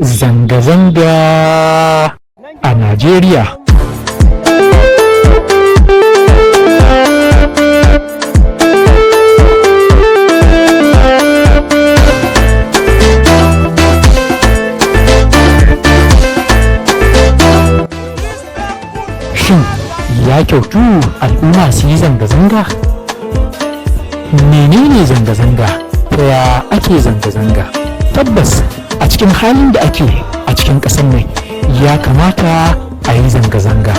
Zanga-zanga a Najeriya. Shin ya kyautu al'umma su yi zanga-zanga? Menene zanga-zanga? Ta ya ake zanga-zanga? Tabbas, a cikin halin da ake a cikin ƙasar nan, ya kamata a yi zanga-zanga.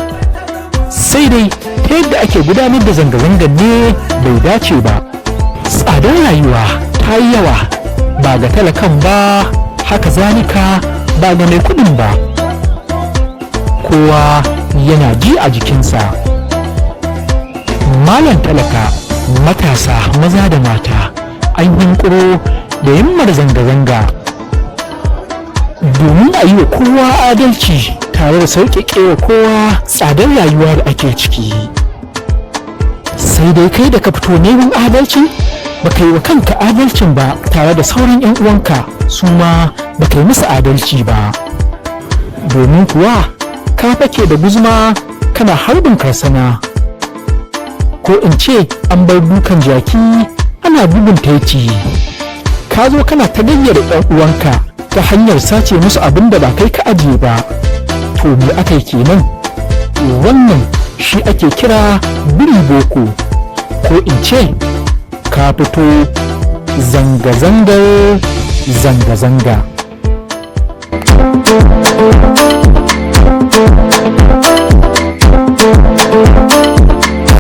Sai dai ta yadda ake gudanar da zanga-zangar ne bai dace ba. Tsadar rayuwa ta yi yawa, ba ga talakan ba, haka zalika ba ga mai kuɗin ba. Kowa yana ji a jikinsa. Malam talaka, matasa maza da mata, an yunƙuro da himmar zanga-zanga domin a yi wa kowa adalci tare da sauƙaƙe wa kowa tsadar rayuwa da ake ciki. Sai dai kai da ka fito neman adalci, baka yi wa kanka adalcin ba, tare da sauran 'yan uwanka su ma baka yi musu adalci ba, domin kuwa ka fake da guzma kana harbin karsana, ko in ce an bar dukan jaki ana bugun taiti. Ka zo kana ta gayyara ɗan uwanka ta hanyar sace musu abin da ba kai ka ajiye ba. To, me aka yi kenan? Wannan shi ake kira biri boko, ko in ce ka fito zanga-zangar zanga-zanga.